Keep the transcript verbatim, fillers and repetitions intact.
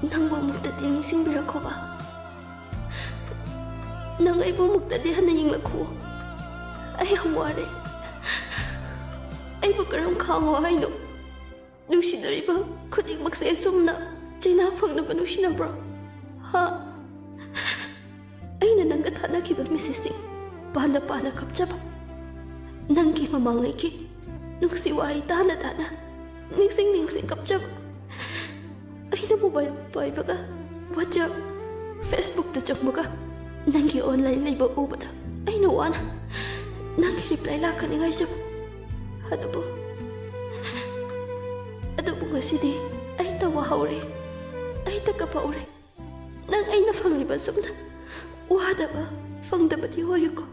ꯅꯪꯕꯨ ꯑꯃꯨꯛꯇꯗꯤ ꯅꯤꯡꯁꯤꯡꯕꯤꯔꯛꯈꯣꯕ꯫ ꯅꯪ ꯑꯩꯕꯨ ꯑꯃꯨꯛꯇꯗꯤ ꯍꯟꯅ ꯌꯦꯡꯂꯛꯈꯨꯑꯣ꯫ ꯑꯩ ꯌꯥꯝ ꯋꯥꯔꯦ꯫ ꯑꯩꯕꯨ ꯀꯔꯝ ꯈꯥꯡꯉꯣ ꯍꯥꯏꯅꯣ? ꯅꯨꯡꯁꯤꯅꯔꯤꯕ ꯈꯨꯗꯤꯡꯃꯛꯁꯦ ꯑꯁꯨꯝꯅ ꯆꯩꯅꯥ ꯐꯪꯅꯕ ꯅꯨꯡꯁꯤꯅꯕ꯭ꯔꯣ? ꯍꯥ? ꯑꯩꯅ ꯅꯪꯒ ꯊꯥꯅꯈꯤꯕ ꯃꯦꯁꯦꯖꯁꯤꯡ ꯄꯥꯅ ꯄꯥꯅ ꯀꯞꯆꯕ, ꯅꯪꯒꯤ ꯃꯃꯥꯡꯉꯩꯒꯤ ꯅꯨꯡꯁꯤ ꯋꯥꯍꯩ ꯇꯥꯅ ꯇꯥꯅ ꯅꯤꯡꯁꯤꯡ ꯅꯤꯡꯁꯤꯡ ꯀꯞꯆꯕ꯫ ꯑꯩꯅ ꯃꯣꯕꯥꯏꯜ ꯄꯥꯏꯕꯒ WhatsApp, Facebook ꯇ ꯆꯪꯕꯒ ꯅꯪꯒꯤ online ꯂꯩꯕ ꯎꯕꯗ ꯑꯩꯅ ꯋꯥꯅ ꯅꯪꯒꯤ reply ꯂꯥꯛꯀꯅꯤ ꯉꯥꯏꯖꯕ꯫ ꯑꯗꯨꯕꯨ, ꯑꯗꯨꯕꯨ ꯉꯁꯤꯗꯤ ꯑꯩ ꯇꯋꯥ ꯍꯧꯔꯦ, ꯑꯩ ꯇꯀꯞ ꯍꯧꯔꯦ꯫ ꯅꯪ ꯑꯩꯅ ꯐꯪꯂꯤꯕ ꯑꯁꯨꯝꯅ ꯋꯥꯗꯕ ꯐꯪꯗꯕꯗꯤ ꯑꯣꯏꯌꯨꯀꯣ꯫